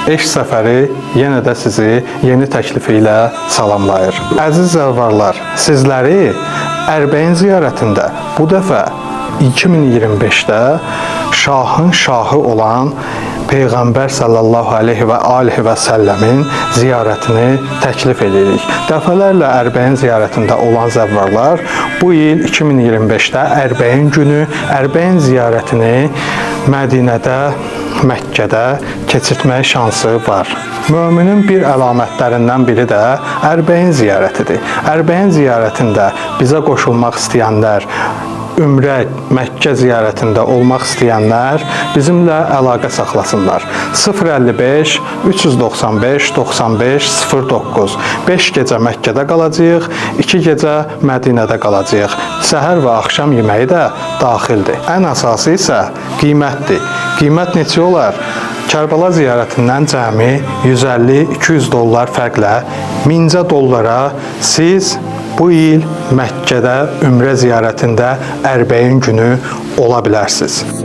Eşq səfəri yenə də sizi yeni təklifi ilə salamlayır. Əziz zəvvarlar, sizləri Ərbəin ziyarətində bu dəfə 2025-də şahın şahı olan Peyğəmbər sallallahu əleyhi və alihi və səlləmin ziyarətini təklif edirik. Dəfələrlə Ərbəin ziyarətində olan zəvvarlar bu il 2025-də Ərbəin günü Ərbəin ziyarətini Mədinədə, Məkkədə keçirtmək şansı var. Möminin bir əlamətlərindən biri də Ərbəin ziyarətidir. Ərbəin ziyarətində bizə qoşulmaq istəyənlər, Ümrə, Məkkə ziyarətində olmaq istəyənlər bizimlə əlaqə saxlasınlar. 055 395 95 09. 5 gecə Məkkədə qalacağıq, 2 gecə Mədinədə qalacağıq. Səhər və axşam yeməyi də daxildir. Ən əsası isə qiymətdir. Qiymət neçə olar? Kərbəla ziyarətindən cəmi 150-200 dollar fərqlə mincə dollara siz bu il Məkkədə ümrə ziyarətində Ərbəin günü ola bilərsiniz.